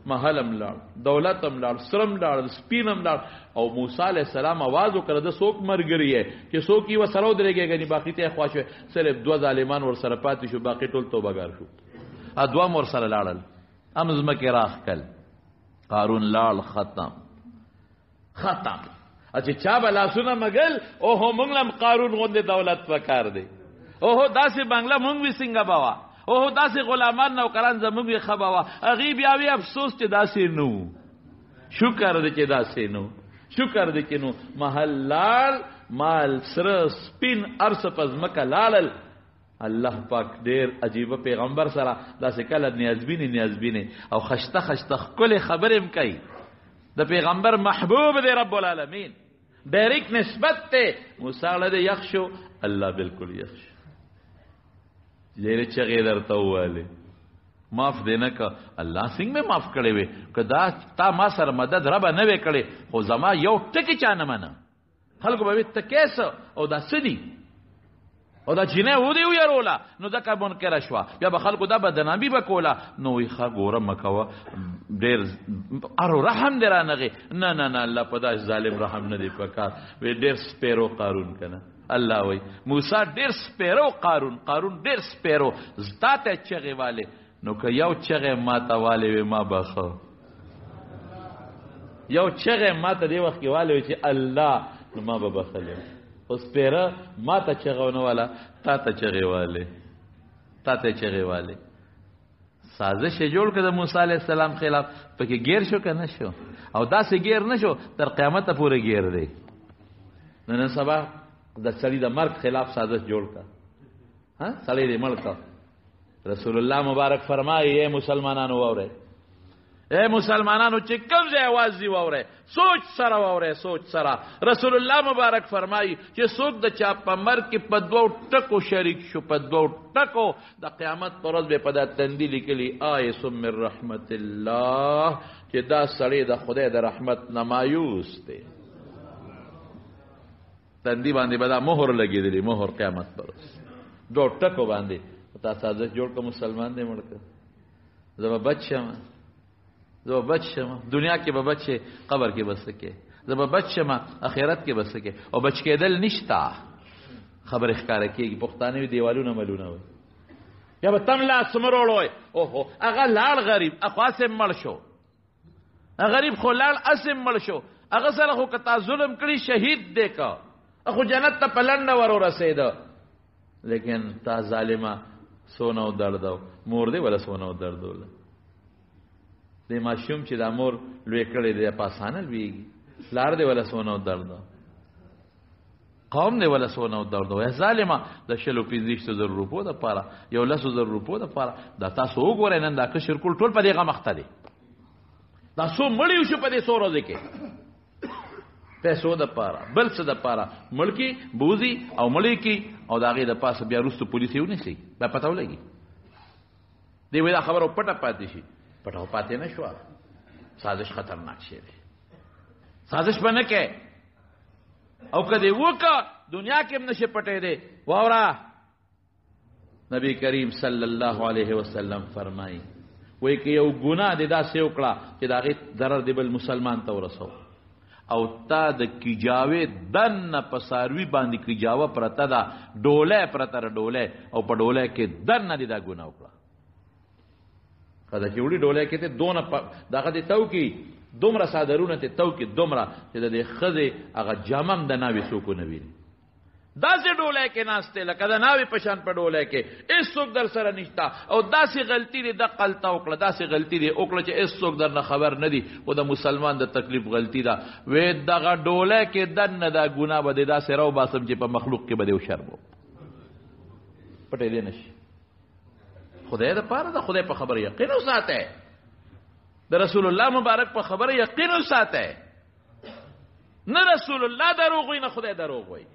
محل هم لاړ، دولت هم لاړ، سره هم لاړ، سپین هم لاړ. او موسی علیه السلام आवाज وکړ، د څوک مرګري یې چې څوک یې ورسره ودرېږي، ګنې باقي ته خوا شوی، صرف دوه ظالمان ورسره پاتې شو، باقي ټول توبهګار شو. دوه هم ورسره لاړل، هم ځمکې راښکل. قارون لاړ، ختم ختم. چې چا به لاسونه مګل، اوهو موږ له هم قارون غوندې دولت پکار دی، اوهو داسې بنګله موږ وي څنګه به وه، اوهو داسې غلامان نوکران زموږ وي ښه به وه. هغې بیا وی افسوس چې داسې نه وو، شکر دی چې داسې نه وو، شکر دی چې نو. محل لاړ، مال سره سپین هر څه په ځمکه لاړل. الله پاک ډېر عجیبه پیغمبر سره داسې کله نیازبینې نیازبینې او خشته خشته ښکلې خبرې هم کوي. د پیغمبر محبوب دی رب العالمین، ډایرکټ نسبت دی. موسی له دې یخ شو، الله بالکل یخ شو. ډېرې چغې درته وویلې، معاف دې نه که، الله څنګه مې معاف کړی وي؟ که دا تا ما سره مدد ربه نه وې کړې، خو زما یو ټکی چا نه منه. خلکو به وي ته کیسه او دا څه دي، او دا جینۍ ودې ویروله، نو ځکه منکره شوه. بیا به خلکو دا بدنامي به کوله، نو وایي ښه ګوره مه کوه، ډېر ارو رحم دې رانغی. نه نه نه، الله په داسې ظالم رحم نه دی پکار. وایي ډېر سپېرو قارون که نه، الله وایي موسی ډېر سپېرو قارون، قارون ډېر سپېرو، تا ته چغې والې. نو که یو چغې ما ته والې وي ما به ښه، یو چغې ما ته دې وخت کې والې وي چې الله، نو ما به بخښلی. خو سپېره ما ته چغه ونه واله، تا ته چغې والې، تا ته چغې والې. سازش جوړ کړ د موسی علیه السلام خلاف، پکې ګیر شو که نه شو؟ او داسې ګیر نه شو، تر قیامته پورې ګیر دی. نن سبا د سړي د مرګ خلاف سازش جوړ کړ، ها سړی دې مړ کړ. رسول الله مبارک فرمایي، ای مسلمانانو واورئ، اے مسلمانانو چې کوم ځای आवाज دی واورئ، سوچ سره واورئ، سوچ سره. رسول الله مبارک فرمایي چې څوک د چا په مرګ کې په دوو ټکو شریک شو، په دوو ټکو، د قیامت پر ورځ به په دا تندي لیکلي آیس من رحمت الله، چې دا سړی د خدای د رحمت نه مایوس دی. تندي باندې به دا مهر لګېدلی، مهر قیامت پر ورځ دوو ټکو باندې. تا سازش جوړ کړه، مسلمان دی مړ کړه، زه به بچ شم، زه به بچ شم، دنیا کې به بچ شې، قبر کې به څه کې، زه به بچ شم، اخرت کې به څه کې. او بچ کېدل نشته، خبرې ښکاره کېږي. پښتانه وي دیوالونه ملونه وي، یا به تم لاس مروړوی، اوهو هغه لاړ غریب، اخو هسې مړ شو، غریب خو لاړ هسې مړ شو، هغه سره خو که تا ظلم کړي شهید دی که، خو جنت ته په لنډه ور ورسېده. لیکن تا ظالمه سونه ودردو، مور دی ولا سونه ودردوله. دې ماشوم چې دا مور لوی کړی دی په اسانه لویږي، پلار دی ولا سونه ودردو، قوم دی ولا سونه ودردو. یا ظالمه د شلو پنځویشتو زرو روپو دپاره، یو لسو زرو روپو دپاره، دا تاسو وګورئ نن دا کشر کول ټول په دې غم اخته دی. دا څو مړي وشو په دې څو ورځې کې، پیسو دپاره، بل څه دپاره، ملکي بوزي او مړي کی، او د هغې د پاسه بیا وروسته پولیس یې ونیسي، بیا پته ولګي. دی وایي دا خبره پټه پاتې شي، پټه پاتې نه شوه. سازش خطرناک شی دی، سازش به نه کوې، او که دې وکړه دنیا کې هم نه شي پټېدی. واوره، نبی کریم صلی الله علیه وسلم فرمایي، وایي که یو ګناه دې داسې وکړه چې د هغې ضرر دې بل مسلمان ته ورسوه، او تا د کیجاوې دننه په څاروي باندې کیجاوه پرته ده، ډولی پرته ده، ډولی، او په ډولی کې دننه دې دا ګناه وکړه. ښځه چې وړي ډولی کې ته دونه دغه دې تاو کړي، دومره څادرونه ته تاو کړي، دومره چې د دې ښځې هغه جامه هم د ناوې څوک ونه ویني. داسې ډولی کې ناست دی لکه د ناوې په شان په ډولی کې، هېڅوک در سره نشته، او داسې غلطي دې دقلته وکړه، داسې غلطي دې وکړه چې هېڅوک درنه خبر نه دي، خو د مسلمان د تکلیف غلطي ده. وې دغه ډولی کې دننه دا ګناه به دې داسې راوباسم چې په مخلوق کې به دې وشرموم، پټېدی نه شي. خدای د پاره د خدای په خبره یقین وساته، د رسول الله مبارک په خبره یقین وساته. نه رسول الله دروغ وایي، نه خدای دروغ وایي،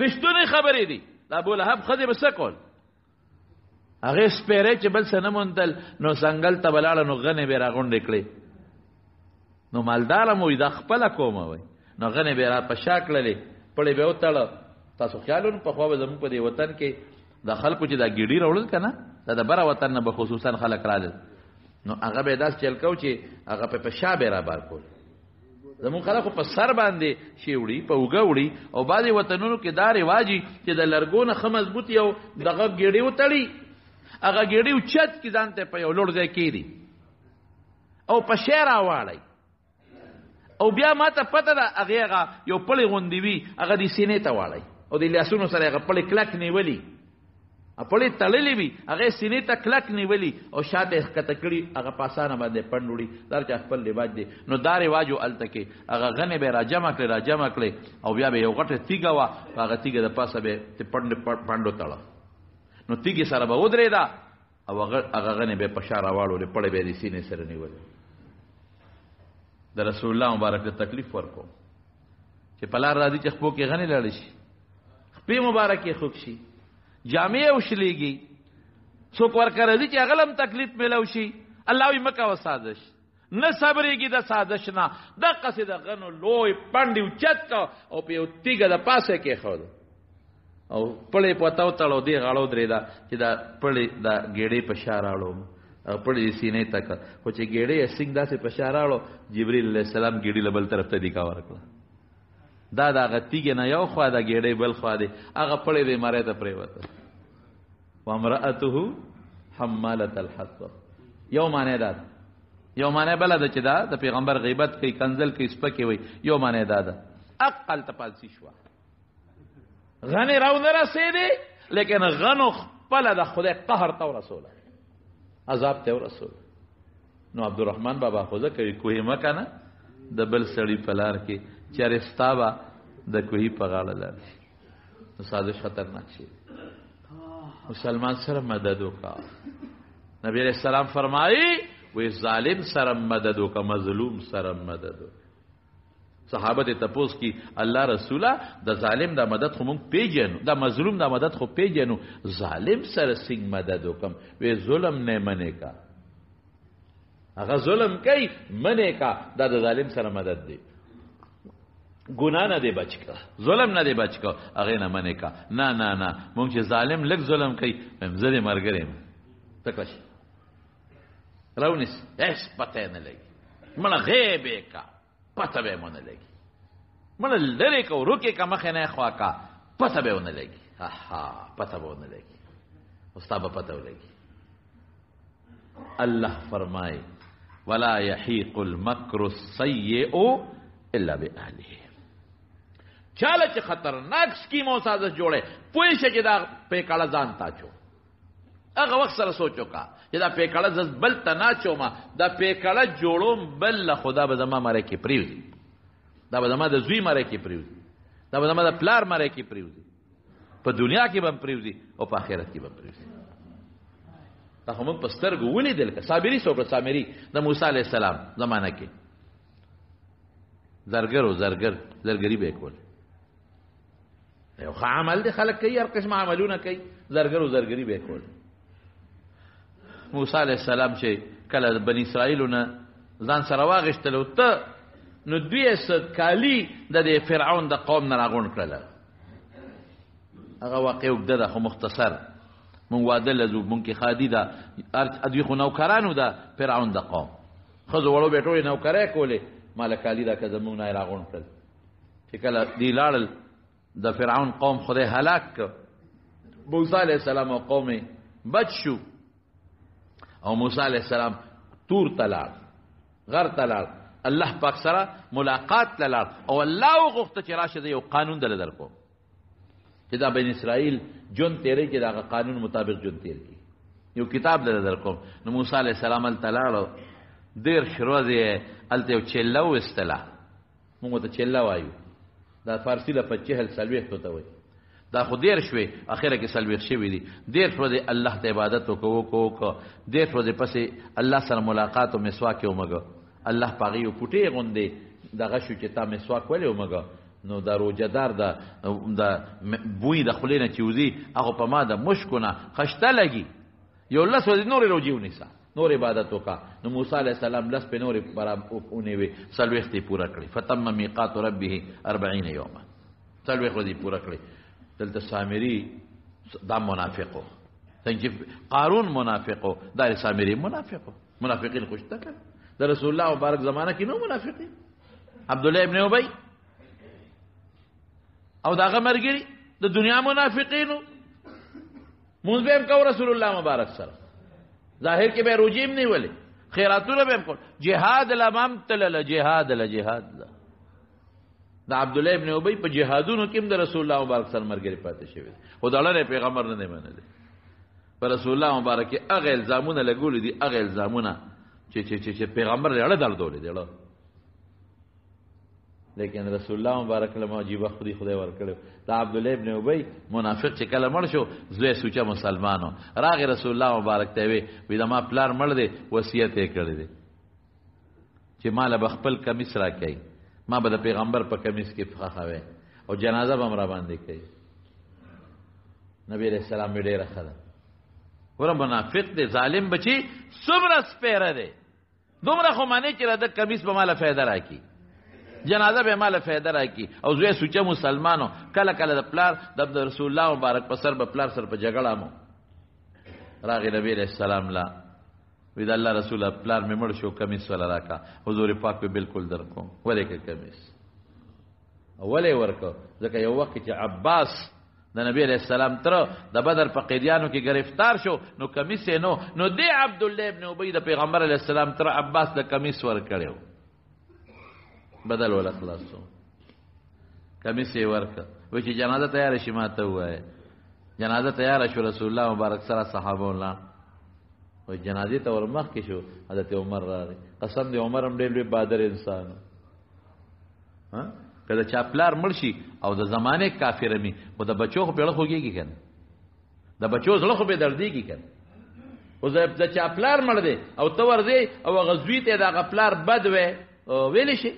رښتونې خبرې دي. د ابو لهب ښځې به څه کول؟ هغې سپېرې چې بل څه نه موندل، نو ځنګل ته به لاړه، نو غنې به یې راغونډې کړې، نو مالداره مو وي دا خپله کومه وي، نو غنې به یې را په شا کړلې، پړې به یې وتړه. تاسو خیال ونه، پخوا به زموږ په دې وطن کې د خلکو چې دا ګیډي راوړل که نه، دا د بره وطن نه به خصوصا خلک رالل، نو هغه به یې داسې چل کو چې هغه په شا به یې را بار کول. زموږ خلک خو په سر باندې شی وړي، په اوږه وړي، او بعضې وطنونو کې دا رواج چې د لرګو نه ښه مضبوط یو دغه ګیډې وتړي، هغه ګیډې اوچت کړي ځان ته په یو لوړ ځای کښېږدي او په شی راواړوي، او بیا ما ته پته ده هغې هغه یو پړی غوندې وي، هغه دې سینې ته واړوي، او د لاسونو سره هغه پړی کلک نیولي، پړی تړلی وي، هغه سینې ته کلک نیولي او شاته یې ښکته کړي، هغه په اسانه باندې پنډ وړي. دا چا خپل رواج دی. نو دا رواج و هلته کې هغه غنې به یې راجمع کړې، راجمع کړې، او بیا به یو غټه تیږه وه، په هغه تیږه د پاسه به یې پنډ وتړه، نو تیږې سره به ودرېده، او هغه غنې به یې په شا راواړولې، پړی به یې د سینې سره نیولې. د رسول الله مبارک ته تکلیف ورکو چې په لار راځي چې خپو کې غنې لاړې شي، خپې مبارکې خوږ شي، جامې یې وشلېږي، څوک ورکه راځي چې هغه هم تکلیف میلاو شي. الله وایي مه کوه سازش، نه صبرېږي د سازش نه. دقسې د غنو لوی پنډ یې اوچت کړ او په یو تیږه د پاسه یې کېښوده، او پړی په ورته وتړه، او دې غاړه ودرېده چې دا پړی دا ګېډې په شا راړوم، هغه پړی یې سینې ته کړ، خو چې ګېډې یې سینګ داسې په شا راړو، جبریل علیه السلام ګېډې له بل طرف ته دیکا ورکړه. دا د هغه تیږې نه یو خوا ده، ګېډۍ بل خوا دی، هغه پړی دې مرۍ ته پرېوته. وامرأته حمالة الحطب. یو معنی دا ده، یو معنی بله ده چې دا د پیغمبر غیبت کوي، کنځل کوي، سپکې وایي. یو معنی دا ده، عقل ته پالسي شوه، غنې راو نه رسېدې، لیکن غنو خپله د خدای قهر ته ورسوله. عذاب ته ورسول. نو عبدالرحمن بابا خو ځکه وي کوهي مه که نه د بل سړي په لار کې چېرې ستا به د کوهي په غاړه لاړ شي. نو سازش خطرناک شي. مسلمان سره مدد وکړه. نبی علیہ السلام فرمایي وی ظالم سره مدد وکړه، مظلوم سره مدد وکړه. صحابه ته تپوس کی الله رسوله د ظالم د مدد خو مونږ پیژنو، د مظلوم د مدد خو پیژنو، ظالم سره څنګه مدد وکم؟ وی ظلم نه منې کا، هغه ظلم کوي منې کا، دا د ظالم سره مدد دی. ګنا نه دی بچ کا، ظلم نه دی بچ کا، هغه نه منې کا. نه نه نه، مونږ چې ظالم لږ ظلم کوي زه دې مرګرې یم، تکړه شي راونیس، هېڅ پته یې نه لګي، مړه غیب یې کا، پته به یې ونه لګي، مړه لرې که ورکې که مخې نه خوا کا، پته به یې ونه لګي. اها پته به ونه لګي، اوس تا به پته ولګي. الله فرمایي ولا يحيق المكر السيء الا باهله. چاله چې خطرناک سکیم او سازش جوړه، پوه شي چې دا پیکړه ځان ته اچو. هغه وخت سره سوچ وکړه چې دا پیکړه زه بل ته نه اچوم، دا پیکړه جوړوم بل له خدا به زما مری کې پرېوځي، دا به زما د زوی مری کې پرېوځي، دا به زما د پلار مری کې پرېوځي، په دنیا کې به هم پرېوځي او په آخرت کې به هم پرېوځي. دا خو موږ په سترګو ولیدل. که صابري څوک، سامري د موسی علیه السلام زمانه کې زرګر و، زرګر زرګري به یې کول. یو ښه عمل دی، خلک کوي، هر قسم عملونه کوي، زرګر و زرګري به یې کول. موسی علیه السلام چې کله د بني اسرائیلو نه ځان سره واغېستل او ته نو دوی یې څه کالي د دې فرعون د قوم نه راغونډ کړل. هغه واقع اوږده ده خو مختصر، مونږ واده له ځو، مونږ کې ښادي ده، دوی خو نوکرانو ده فرعون د قوم، ښځو وړو به ټولې نوکرۍ کولې، ما له کالي راکړه زمونږ نه یې راغونډ کړل. چې کله دوی لاړل د فرعون قوم خدای هلاک کړ، موسی علیه السلام او قوم یې بچ شو، او موسی علیه السلام تور ته لاړ، غر ته لاړ، الله پاک سره ملاقات ته لاړ، او الله وغوښته چې راشه زه یو قانون دله درکوم چې دا بن اسرائیل ژوند تېروي، چې د هغه قانون مطابق ژوند تېر کړي، یو کتاب دله درکوم. نو موسی علیه السلام هلته لاړ، 30 ورځې یې هلته یو چله وویستله، موږ ورته چله وایو، دا فارسي لفظ چهل څلوېښتو ته وایي، دا خو 30 شوې، اخره کې 40 شوي دي. 30 ورځې الله ته عبادت وکړه وکړه وکړه، 30 ورځې پسې الله سره ملاقات او مسواک یې ومږه. الله په هغې یو پوټی غوندې دغه شو چې تا مسواک ولې ومږه؟ نو د روژهدار د بوی د خولې نه چې وځي هغه په ما د مشکو نه خشته لګي. یو 10 ورځې نورې روژې ونیسه، نور عبادت وکړه. نو موسی علیه السلام 10 په نورې برابر ونیوې، 40 یې پوره کړې. فتم میقات ربه 40 یوما، 40 ورځې پوره کړې. دلته سامري دا منافق و، څنګه چې قارون منافق و، دا سامري منافق و. منافقین خو شته که د رسول الله مبارک زمانه کې نو منافقین، عبدالله ابن ابی او د هغه ملګري د دنیا منافقینو. مونځ به هم کوو رسول الله مبارک سره، ظاهر کې به روژې هم نیولې، خیراتونه به هم کول، جهاد له به هم تلله، جهاد له، جهاد له. د عبدالله ابن ابی په جهادونو کې هم د رسول الله مبارک سره ملګری پاتې شوی دی، خو د اړنې پیغمبر نه دی منلی. په رسول الله مبارک یې هغه الزامونه لګولي دي، هغه الزامونه چې چې چې چې پیغمبر یې اړه دردولې دی، اړه. لیکن رسول الله مبارک له عجیبه خدای خدای ورکړو. دا عبدالله ابن ابی منافق چې کله مړ شو، زوی سوچه مسلمانو راغی رسول الله مبارک ته وی، وی دا ما پلار مړ دی، وصیت یې کړی دی چې ما له به خپل کمیس راکوي، ما به د پیغمبر په کمیس کې ښخوي او جنازه به هم را باندې کوي. نبی علیہ السلام وی ډېره ښه ده. ګوره منافق دی، ظالم بچي څومره سپېره دی، دومره خو معنی چې د کمیس به ماله فایده راکړي، جنازه به ماله فایده راکړي. او زوی سوچه مسلمانو کله کله د پلار د رسول الله مبارک په سر به پلار سره په جګړه مو راغی. نبی علیہ السلام لا وی د الله رسول پلار مې مړ شو، کمیس ولا راکا. حضور پاک په بالکل درکوم، ولې که کمیس ولې ورکو؟ ځکه یو وخت چې عباس د نبی علیہ السلام تر د بدر په قیدیانو کې گرفتار شو، نو کمیس یې نو دی عبدالله ابن ابی د پیغمبر علیہ السلام تر عباس د کمیس ورکړیو، بدل ولا خلاصو، کمیس یې ورکړ. وی چې جنازه تیار شي ما ته ووایه. جنازه تیار شو، رسول الله مبارک سره صحابه الله او جنازې ته ورمخکې شو، حضرت عمر راغی. قسم دی عمر هم ډېر لوی بادر انسان. ها که د چا پلار مړ شي او د زمانې کافر مي، خو د بچو خو پېړه خوږېږي که نه، د بچو زړه خو پرې دردېږي که نه. اوس د چا پلار مړ دی او ته ورځې او هغه زوی ته د هغه پلار بد وی ویلی شي،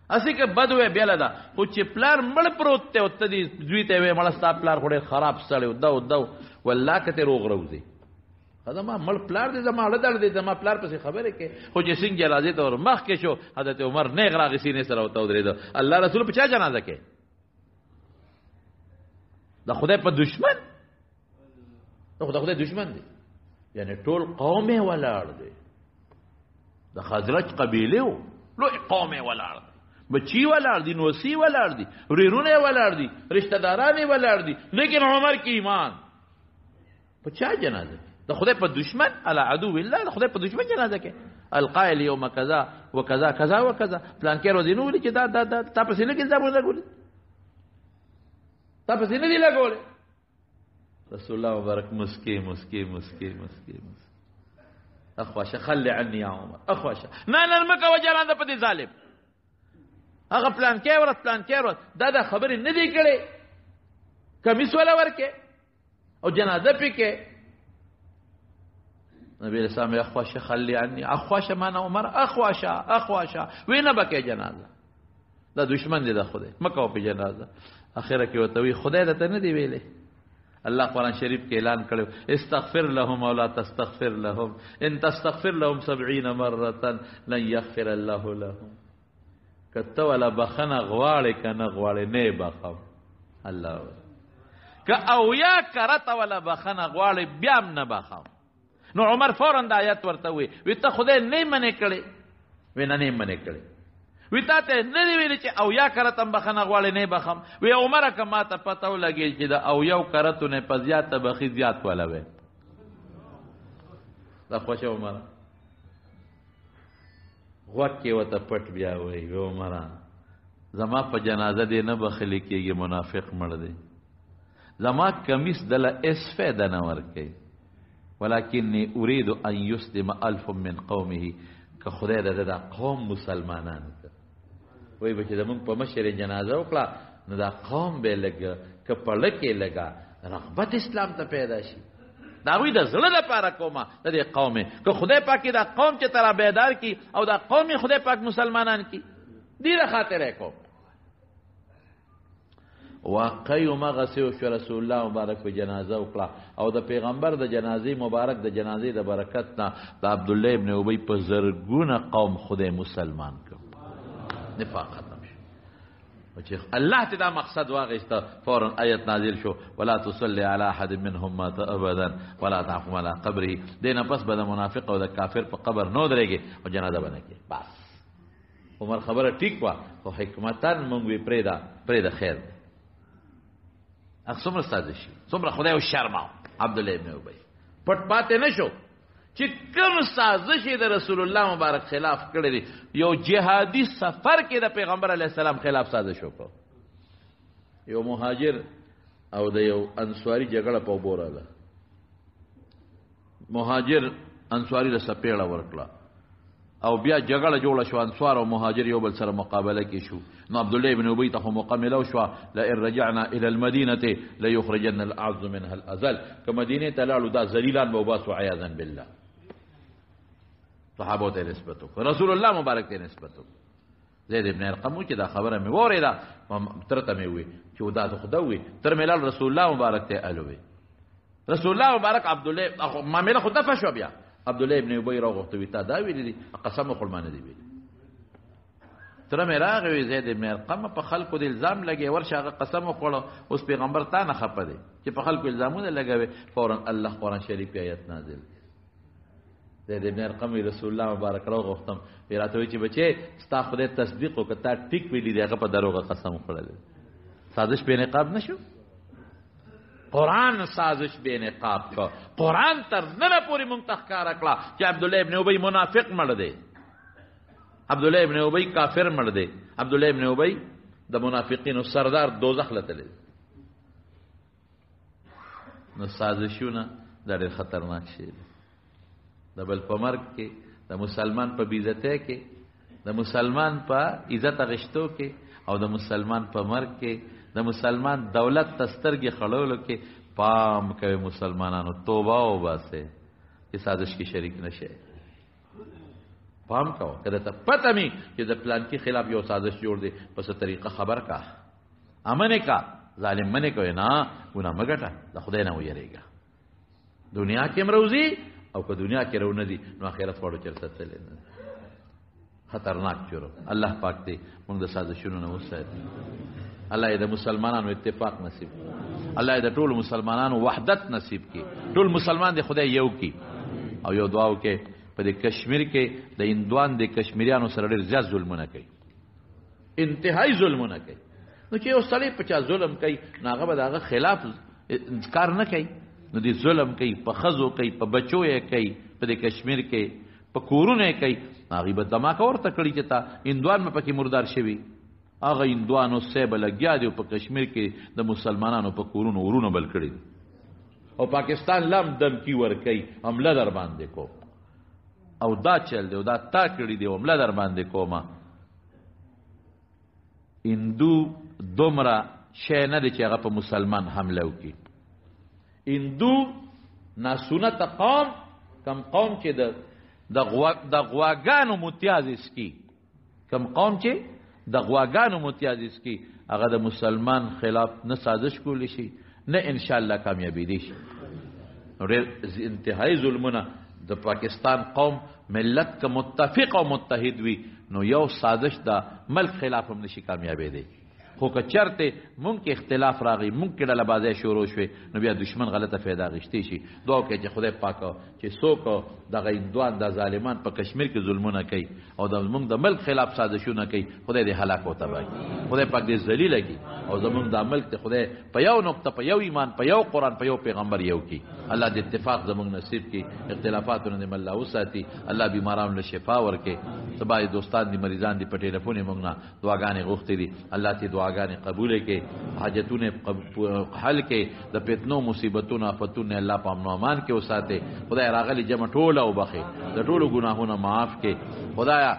هسې که بد وی بېله ده، خو چې پلار مړ پروت دی او ته دې زوی ته وایې مړه ستا پلار خو ډېر خراب سړی و، دا و دا و، والله که ته روغ راوځې، زما مړ پلار دی، زما زړه درد دی، زما پلار پسې خبرې کوي. خو چې څنګه جنازې ته ور مخکې شو، حضرت عمر نېغ راغی، سینې سره ورته ودرېده. الله رسول په چا جنازه کوي؟ د خدای په دشمن؟ د خدای دشمن دی، یعنی ټول قوم یې ولاړ دی، د خزرج قبیلې و لوی قوم یې ولاړ دی، بچي ولاړ دي، نوسي ولاړ دي، ورېرونه یې ولاړ دي، رشته داران یې ولاړ دي، لیکن عمر کې ایمان. په چا جنازه؟ د خدای په دشمن، علی عدو الله، د خدای په دشمن جنازه کې. القائل یوم کذا وکذا کذا وکذا، پلان کې ورځې نو ولي چې دا دا دا تا پسې نه الزامونه لګولي، تا پسې نه دی لګولې. رسول الله مبارک مسکی مسکی مسکی مسکی مسکی، اخواشه خلي عني يا عمر، اخواشه نه نه مکه وجلان د پدې ظالم، هغه پلان کې ورځ پلان کې ورځ دا دا خبرې نه دی کړې، کمیس ولا ورکه او جنازه پکې. نبی اسلام اخواشه خلي عني، اخواشه معنا عمر، اخواشه اخواشه وینه بکې جنازه، دا دشمن دی د خدای، مکه په جنازه. اخره کې وته وی خدای دته نه دی ویلې، الله قرآن شریف کې اعلان کړو استغفر لهم او لا تستغفر لهم ان تستغفر لهم 70 مره لن يغفر الله لهم. کته ولا بخنه غواړې کنه غواړې نه بخم الله، که او یا کرته ولا بخنه غواړې بیا هم نه بخم. نو عمر فورا د آیت ورته وی، وی ته خدای نه منې کړې، وی نه نه منې کړې، وی تا ته نه دی ویلي چې او یا کرته هم بخنه غواړې نه بخم. وی عمره که ما ته پته ولګېږي چې د او یو کرتو نه په زیاته بخي زیات والا وی. دا خوښه عمره غوږ کې ورته پټ بیا وایي، وی عمره زما په جنازه دې نه بخلې کېږي، منافق مړ دی، زما کمیس دله هېڅ فایده نه ورکوي، ولکني اريد ان يسلم 1000 من قومه، که خدای د دا قوم مسلمانان کړ. وایي به چې زمونږ په مشر جنازه وکړه نو دا قوم به لږ که په ړه کې لږه رغبت اسلام ته پیدا شي، د هغوی د زړه لپاره کومه د دې قوم، که خدای پاک دا قوم چې ترا بیدار کړي او دا قوم یې خدای پاک مسلمانان کړي، دې د خاطره یې کوم. واقعي هماغسې وشوه، رسول الله مبارک په جنازه وکړه او د پیغمبر د جنازې مبارک د جنازې د برکت نه د عبدالله ابن ابی په زرګونه قوم خدای مسلمان کړ، نفاق ختم شو. چې الله ته دا مقصد واغېسته، فورا آیت نازل شو، ولا تصلي على احد منهم مات ابدا ولا تقم على قبره. دې نه پس به د منافق او د کافر په قبر نه ودرېږي او جنازه به نه کوي. بس عمر خبره ټیک وه، خو حکمتاً مونږ وی پرېږده، پرېږده خیر دی. هغه څومره سازش شي، څومره خدای وشرماو عبدالله ابن ابی پټ پاتې نه شو چې کوم سازش یې د رسول الله مبارک خلاف کړی دی. یو جهادي سفر کې د پیغمبر علیه السلام خلاف سازش وکړ. یو مهاجر او د یو انصاري جګړه په اوبو راغله، مهاجر انصاري له څپېړه ورکړه او بیا جګړه جوړه شوه، انصار او مهاجر یو بل سره مقابله کې شو. نو عبدالله ابن ابی ته خو موقع ملو شوه، لئن رجعنا الى المدینة لیخرجن الاعز منها الاذل، که مدینې ته لاړو دا ذلیلان به وباسو عیاذا بالله. صحابو ته نسبت وکړ، رسول الله مبارک ته نسبت وکړ. زید ابن ارقم چې دا خبره مې واورېده تره ته مې ووی چې دا خو دا ووی، تر مې لاړ رسول الله مبارک ته الوی. رسول الله مبارک عبدالله معامله خو دفع شوه. بیا عبدالله ابن ابی راغوښته، وی تا دا ویلي دي، قسم وخوړ ما نه دی ویلي. تره مې راغی وی زید ابن ارقم په خلکو د الزام لګې، ورشه هغه قسم وخوړه، اوس پیغمبر تا نه خفه دی چې په خلکو الزامونه لګوي. فورا الله قرآن شریف آیت نازل. زید ابن ارقم وی رسول الله مبارک راغوښتم، وی راته وی چې بچې ستا خدای تصدیق وکړه، تا ټیک ویلي دی، هغه په دروغه قسم وخوړلی. سازش بې نقاب نه شو، قرآن سازش بې نقاب کړ. قرآن تر ننه پورې مونږ ته ښکاره کړه چې عبدالله ابن ابی منافق مړ دی، عبدالله ابن ابی کافر مړ دی، عبدالله ابن ابی د منافقینو سردار دوزخ له تللی. نو سازشونه دا ډېر خطرناک شی دی. د بل په مرګ کې، د مسلمان په بې کې، د مسلمان په عزت غشتو کې، او د مسلمان په مرګ کې، د مسلمان دولت ته سترګې خړولو کې پام کوي مسلمانانو، توبه وباسئ چې سازش کې شریک نشئ. پام کوه، که درته پته مې چې د پلانکي خلاف یو سازش جوړ دی، په څه طریقه خبر کا، امن کا، ظالم منې کوي نه، ګناه مه ګټه، د خدای نه ویرېږه. دنیا کې هم روزي او که دنیا کې رو نه دي نو آخرت غواړو چېرته تللی نه. خطرناک جرم. الله پاک دې موږ د سازشونو نه وساتي. الله یې د مسلمانانو اتفاق نصیب کړي. الله یې د ټولو مسلمانانو وحدت نصیب کړي. ټول مسلمان دې خدای یو کړي. او یو دعا وکړي په دې کشمیر کې د هندوان د کشمیریانو سره ډېر زیات ظلمونه کوي، انتهایی ظلمونه کوي. نو چې یو سړی په چا ظلم کوي نو هغه به د هغه خلاف کار نه کوي. نو دې ظلم کوي، په ښځو کوي، په بچو یې کوي، په دې کشمیر کې په کورونو یې کوي. هغوی به دماکه ورته کړي چې تا هندوان به پکې مردار شوي. هغه هندوانو صاحب لګیا دی په کشمیر کې د مسلمانانو په کورونو ورونه بل کړي دي. او پاکستان لم دمکي ورکوي، حمله در باندې کوم، او دا چل دی او دا تا کړي دی، حمله در باندې کومه. هندو دومره شی نه دی چې هغه په مسلمان حمله وکړي. هندو ناسنته قوم، کم قوم چې د غواګانو متیاز اسکی، کم قوم چې د غواګانو متیاز اسکی، هغه د مسلمان خلاف نه سازش کولی شي، نه انشاءالله کامیابي دی شي. نو ډېر انتهایی ظلمونه د پاکستان قوم ملت که متفق او متحد وي نو یو سازش د ملک خلاف هم نشي کامیابی دی. خو که چرته مونږ کې اختلاف راغی، مونږ کې ډله بازی شروع شوې، نو بیا دشمن غلطه فایده اخیستی شي. دعا وکړئ چې خدای پاک چې څوک دغه هندوان دا ظالمان په کشمیر کې ظلمونه کوي او د مونږ د ملک خلاف سازشونه کوي، خدای دې هلاک او تباه کړي، خدای پاک دې ذلیل کړي، او زمونږ د ملک ته خدای په یو نقطه، په یو ایمان، په یو قرآن، په یو پیغمبر یو کړي. الله دې اتفاق زمونږ نصیب کړي، اختلافاتو نه دې الله وساتي. الله بیمارانو له شفا ورکړي. سبا دوستان دي، مریضان دي، په ټلیفون یې مونږ نه دعاګانې غوښتې دي، الله دې دعاګانې قبول کړي، حاجتونه حل کړي، د فتنو مصیبتونو آفتونو الله په امن و امان کې وساتي. خدای راغلي جمع ټوله وبخښي، د ټولو ګناهونه معاف کړي. خدایا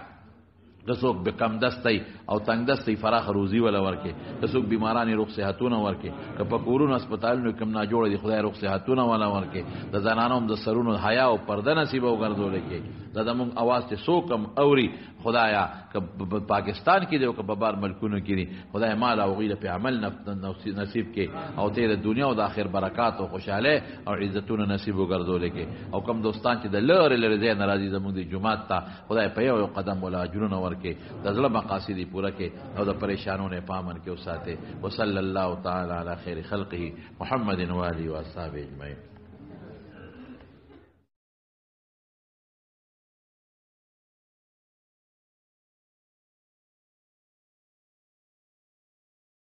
که څوک به کم دستی او تنگ دستی فراخ روزي ولا ورکې، که څوک بیماران روغ صحتونه ورکې، که په کورونو هسپتالونو کې کوم ناجوړه دي خدای روغ صحتونه ولا ورکې، د زنانو هم د سرونو حیا او پرده نصیب وګرځول کې. دا زموږ اواز چې څوک هم اوري خدایا که پاکستان کې دی او که په بار ملکونو کې دی، خدای مال او غیله په عمل نصیب کې، او ته د دنیا او د آخر برکات او خوشحاله او عزتونه نصیب وګرځول کې. او کوم دوستان چې د لرې لرې ځای نه راځي زموږ د جومات ته، خدای په یو قدم ولا اجرونه ورکې، د زړه مقاصد پوره کې او د پریشانونو په امن کې وساته. وصلی الله تعالی علی خیر خلقه محمد و آله و اصحابه اجمعین.